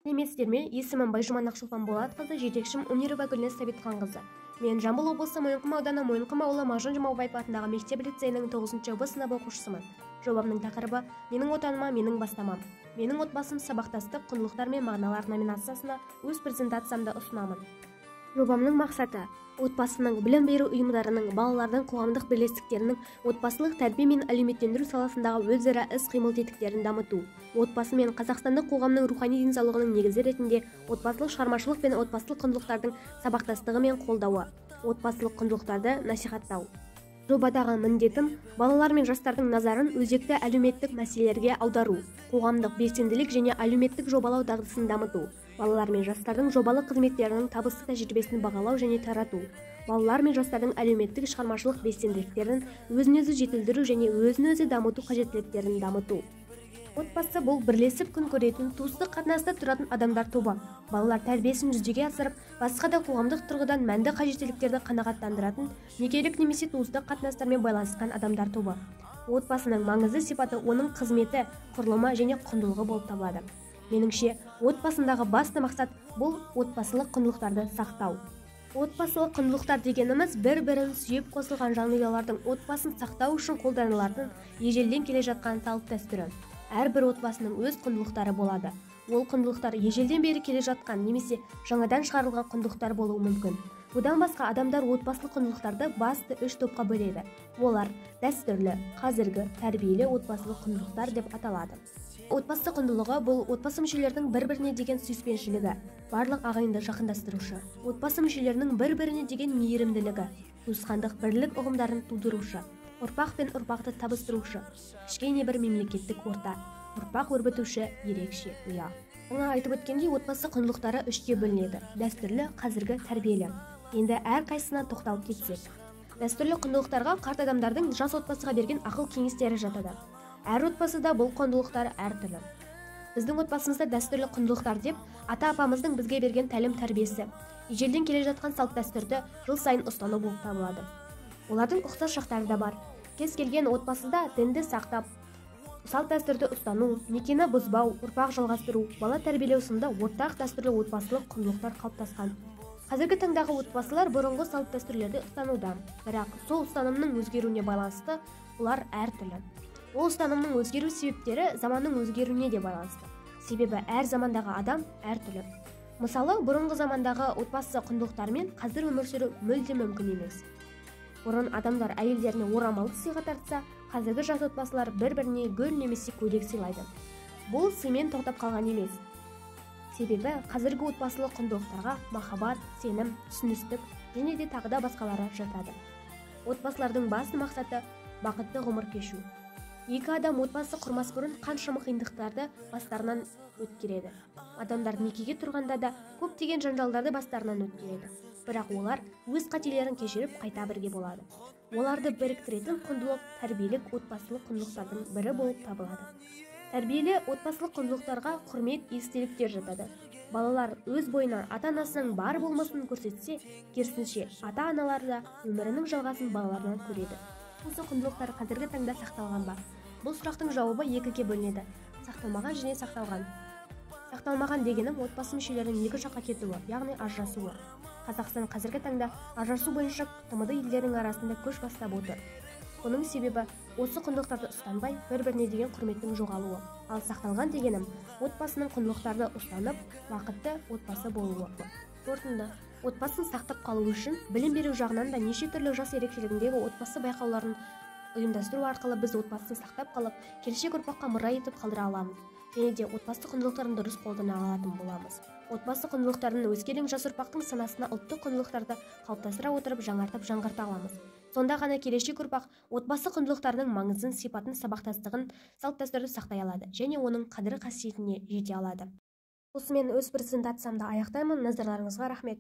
Сәлеметсіздер ме? Есімім Байжұман Ақшолпан Болатқызы, жетекшім Умирова Гүлназ Сәбитханқызы. Мен Жамбыл облысы, Мойынқұм ауданы, Мойынқұм ауылы, Мағжан Жұмабаев атындағы мектеп лицейінің 9 Б сыныбы оқушысымын. Жобамның тақырыбы: «Менің Отаныма менің бастамам». «Менің отбасым: сабақтастық, құндылықтар мен мағыналар» номинациясына өз презентациямды ұсынамын. Жобамның мақсаты: отбасының, білім беру ұйымдарының, балалардың қоғамдық бірлестіктерінің отбасылық тәрбие мен әлеуметтендіру саласындағы өзара іс-қимыл тетіктерін дамыту, отбасы мен қазақстандық қоғамның рухани денсаулығының негізі ретінде отбасылық шығармашылық пен отбасылық құндылықтардың сабақтастығы мен қолдауы, отбасылық құндылықтарды насихаттау. Жобадағы міндетім: балалар мен жастардың назарын өзекті әлеуметтік мәселелерге аудару, қоғамдық белсенділік және әлеуметтік жобалау дағдысын дамыту, балалар мен жастардың жобалық қызметтерінің табысты тәжірибесін бағалау және тарату, балалар мен жастардың әлеуметтік шығармашылық белсенділіктерін, өзін-өзі жетілдіру және өзін-өзі дамыту қажеттіліктерін дамыту. Отбасы – бұл бірлесіп күн көретін, туыстық қатынаста тұратын адамдар тобы. Балалар тәрбиесін жүзеге асырып, басқа да қоғамдық тұрғыдан мәнді қажеттіліктерді қанағаттандыратын некелік немесе туыстық қатынастармен байланысқан адамдар тобы. Отбасының маңызды сипаты оның қызметі, құрылымы және құндылығы болып табылады. Меніңше, отбасындағы басты мақсат – бұл отбасылық құндылықтарды сақтау. Отбасылық құндылықтар дегеніміз – бір-бірін сүйіп қосылған жанұялардың отбасын сақтау үшін қолданылатын ежелден келе жатқан салт-дәстүрі. Әрбір отбасының өз құндылықтары болады. Ол құндылықтар ежелден бері келе жатқан немесе жаңадан шығарылған құндылықтар болуы мүмкін. Бұдан басқа, адамдар отбасылық құндылықтарды басты үш топқа бөледі. Олар дәстүрлі, қазіргі, тәрбиелі отбасылық құндылықтар деп аталады. Отбасы құндылығы – бұл отбасы мүшелерінің бір-біріне деген сүйіспеншілігі, барлық ағайынды жақындастырушы, отбасы мүшелерінің бір-біріне деген мейірімділігі, туысқандық бірлік ұғымдарын тудырушы, ұрпақ пен ұрпақты табыстырушы кішкене бір мемлекеттік орта, ұрпақ өрбітуші ерекше ұя. Жаңа айтып өткендей, отбасы құндылықтары үшке бөлінеді: дәстүрлі, қазіргі, тәрбиелі. Енді әрқайсысына тоқталып кетсек. Дәстүрлі құндылықтарға қарт адамдардың жас отбасыға берген ақыл кеңестері жатады. Әр отбасыда бұл құндылықтар әртүрлі. Біздің отбасымызда дәстүрлі құндылықтар деп ата апамыздың бізге берген тәлім тәрбиесі, ежелден келе жатқан салт дәстүрді жыл сайын ұстану болып табылады. Олардың ұқсас жақтары да бар. Кез келген отбасыда дінді сақтап, салт дәстүрді ұстану, некені бұзбау, ұрпақ жалғастыру, бала тәрбиелеу сынды ортақ дәстүрлі отбасылық құндылықтар қалыптасқан. Қазіргі таңдағы отбасылар бұрынғы салт дәстүрлерді ұстануда, бірақ сол ұстанымның өзгеруіне байланысты бұлар әртүрлі. Ол ұстанымның өзгеру себептері заманның өзгеруіне де байланысты, себебі әр замандағы адам әртүрлі. Мысалы, бұрынғы замандағы отбасы құндылықтарымен қазір өмір сүру мүлде мүмкін емес. Бұрын адамдар әйелдеріне орамалды сыйға тартса, қазіргі жас отбасылар бір-біріне гүл немесе көйлек сыйлайды. Бұл сыймен тоқтап қалған емес, себебі қазіргі отбасылық құндылықтарға махаббат, сенім, түсіністік және де тағы да басқалары жатады. Отбасылардың басты мақсаты – бақытты ғұмыр кешу. Екі адам отбасы құрмас бұрын қаншама қиындықтарды бастарынан өткереді. Адамдар некеге тұрғанда да көптеген жанжалдарды бастарынан өткереді, бірақ олар өз қателерін кешіріп, қайта бірге болады. Оларды біріктіретін құндылық тәрбиелік отбасылық құндылықтардың бірі болып табылады. Тәрбиелі отбасылық құндылықтарға құрмет, естеліктер жатады. Балалар өз бойынан ата-анасының бар болмысын көрсетсе, керісінше, ата-аналар да өмірінің жалғасын балаларынан көреді. Осы құндылықтар қазіргі таңда сақталған ба? Бұл сұрақтың жауабы екіге бөлінеді: сақталмаған және сақталған. Сақталмаған дегенім – отбасы мүшелерінің екі жаққа кетуі, яғни ажырасуы. Қазақстан қазіргі таңда ажырасу бойынша ТМД елдерінің арасында көш бастап отыр. Бұның себебі – осы құндылықтарды ұстанбай, бір-біріне деген құрметтің жоғалуы. Ал сақталған дегенім – отбасының құндылықтарды ұстанып, бақытты отбасы болуы. Қорытынды: отбасын сақтап қалу үшін білім беру жағынан да неше түрлі жас ерекшелігіндегі отбасы байқауларын ұйымдастыру арқылы біз отбасын сақтап қалып, келешек ұрпаққа мұра етіп қалдыра аламыз және де отбасы құндылықтарын дұрыс қолдана алатын боламыз. Отбасы құндылықтарын өскелең жас ұрпақтың санасына ұлттық құндылықтарды қалыптастыра отырып, жаңартып, жаңғырта аламыз. Сонда ғана келешек ұрпақ отбасы құндылықтарының маңызын, сипатын, сабақтастығын, салт дәстүрді сақтай алады және оның қадір қасиетіне жете алады. Осымен өз презентациямды аяқтаймын. Назарларыңызға рахмет.